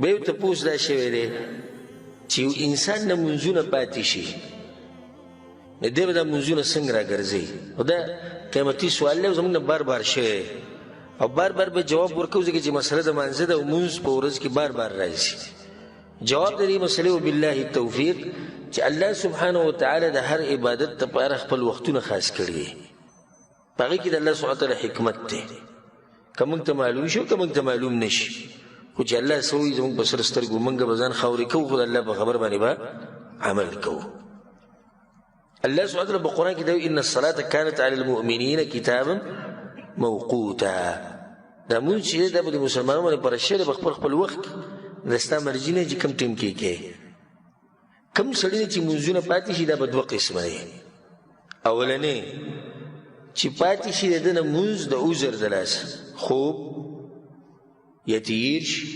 بیا یو تپوس دا شوی دی چې یو انسان نه مونځونه پاتې شي، نو دی به دا مونځونه څنګه راګرځوي؟ خو دا قیمتي سوال دی او زموږ نه بار بار شوی او بار بار به جواب ورکوو، ځکه چې مسله د مانځه ده او مونځ په ورځ کې بار بار راځي. جواب د دې مسلې وبالله التوفیق چې الله سبحانه وتعالی د هر عبادت لپاره خپل وختونه خاص کړي دي. په هغې کې د الله سبحانه وتعالی حکمت دی، که موږ ته معلوم شي او که موږ ته معلوم نه شي، خو چې الله څه وایي زموږ په سر سترګو، موږ به ځان خاورې کوو، خو د الله په خبر باندې به عمل کوو. الله سبحانه وتعالی په قرآن کې دا وایي ان الصلاة كانت على المؤمنین کتابا موقوتا. دا مونځ چې دی دا به د مسلمانانو باندې فرض شوی دی په خپل خپل وخت کې، دا ستا مرضي نه چې کوم ټیم کې کوې. کوم سړي نه چې مونځونه پاتې شي دا به دوه قسمه دی. اولنی چې پاتې شي د ده نه مونځ د عذر د لاسه، خوب یا تیر شي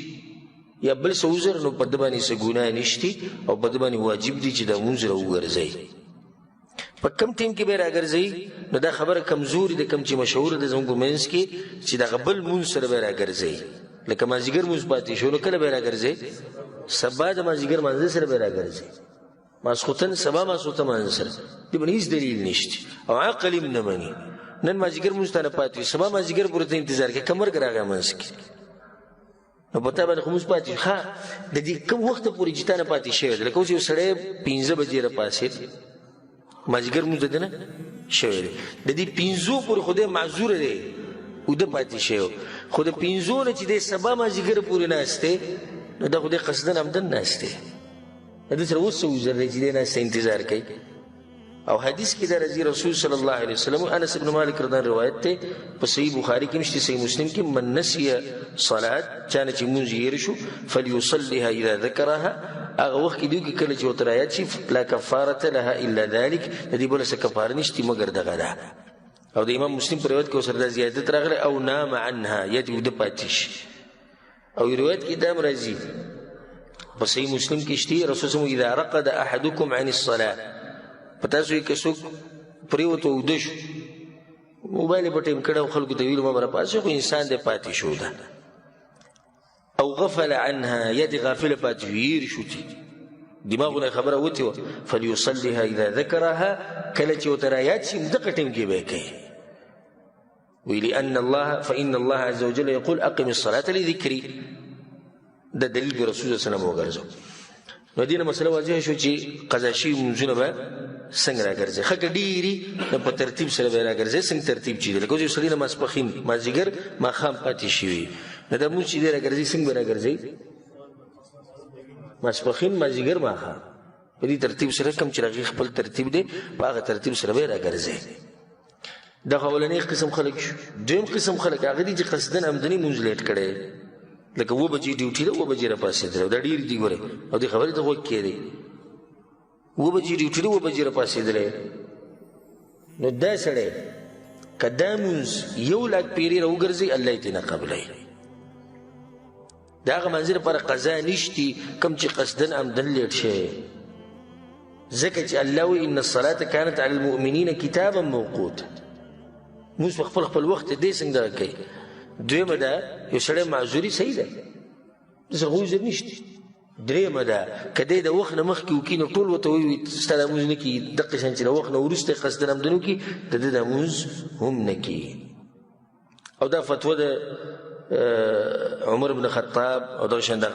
یا بل څه عذر، نو په ده باندې څه ګناه نشتي او په ده باندې واجب دي چې دا مونځ راوګرځوي. په کم ټیم کې به یې راګرځوي؟ نو دا خبره کمزوري ده، کوم چې مشهوره ده زموږ په منځ کې چې دغه بل مونځ سره به یې راګرځوي. لکه مازدیګر مونځ پاتې شو نو کله به یې راګرځوي؟ سبا د مازدیګر مانځه سره به یې راګرځوي، ماسخوتن سبا ماسخوتن مانځه سره. دې باندې هېڅ دلیل نشته او عقل هم نه مني. نن مازدیګر مونځ ته نه پاتې وي، سبا مازدیګر پورې ته انتظار کوې، که مرګ راغی منځ کې نو په تا باندې خو مونځ پاتې شو. ښه د دې کوم وخته پورې چې تا نه پاتې شوی دی، لکه اوس یو سړی 5 بجې راپاڅېد، مازدیګر مونځ د ده نه شوی دی، د دې 5 پورې خو دی معذوره دی، اوده پاتې شوی، خو د 5 نه چې دی سبا مازدیګر پورې ناست دی، نو دا خو دی قصداً همدن ناست دی، د ده سره اوس څه عذر دی چې دی ناست دی انتظار کوي. او حدیث کې دا راځي رسول صلی الله علیه وسلم، انس بن مالک رضی الله روایت ته په صحیح بخاری کې مشته، صحیح مسلم کې، من نسی صلات، چا نه چې مونځ هېر شو، فلیصلیها اذا ذکرها، هغه وخت کې دی کې کله چې ورته رایاد شي، لا کفارة لها الا ذلک، د دې بله څه کفاره نشته مګر دغه ده. او د امام مسلم په روایت کې ورسره دا زیادت راغلی، او نام عنها، یا دې اوده پاتې شي. او روایت کې دا هم راځي په صحیح مسلم کې شته، رسول صلی الله علیه وسلم اذا رقد احدکم عن الصلاه، په تاسو کې که څوک پرېوت او اوده شو، موبایل یې په ټیم کړی او خلکو ته ویلو ما به راپاڅېږي، خو انسان دی پاتې شو ده، او غفل عنها، یا دې غافله پاتې شو، هېر شو چې دماغونه خبره وتې وه، فلیصلیها اذا ذکرها، کله چې ورته رایاد شي همدغه ټیم کې به یې کوي. ویلي ان الله فإن الله عز وجل يقول أقم الصلاة لذكري، دا دلیل به رسول الله صلی الله علیه وسلم وګرځو. نو دې نه مسله واضحه شو چې قضا شوي مونځونه به څنګه راګرځي. ښه که ډېري نو په ترتیب سره به یې راګرځي، څنګه ترتیب چې دی، لکه اوس یو سړي نه ماسپښین مازدیګر ماښام پاتې شوي، نو دا مونځ چې دی راګرځي څنګه به راګرځي؟ ماسپښین مازدیګر ماښام، په دې ترتیب سره کوم چې هغې خپل ترتیب دی په هغه ترتیب سره به یې راګرځي. دغه اولنی قسم خلک شو. دویم قسم خلک هغه دي چې قصداً آمدني مونځ لیټ کړی، لکه 7 بجې ډیوټي ده، 7 بجې راپاڅېدلی، او دا ډېر دي ګورې، او دې خبرې ته غوږ کښېږدئ، 7 بجې ډیوټي ده، 7 بجې راپاڅېدلی، نو دا سړی که دا مونځ 1 لاک پېرې راوګرځي الله یې ترې نه قبلوي. د هغه منځ لپاره قضا نشتي کوم چې قصداً عمداً لیټ شوی، ځکه چې الله وایي ان الصلاة كانت على المؤمنین کتابا موقوتا، مونځ په خپل خپل وخت دی څنګه دغه کوي. دویمه ده یو سړی معذوري صحیح ده، داسې خو عذر نشته. درېیمه ده که دی د وخت نه مخکې وکړي نو ټول ورته وایي ستا دا مونځ نه کېږي، دقه شان چې د وخت نه وروسته یې قصداً عمداً وکړي د ده دا مونځ هم نه کېږي. او دا فتوا ده عمر بن خطاب او دغه شان دغه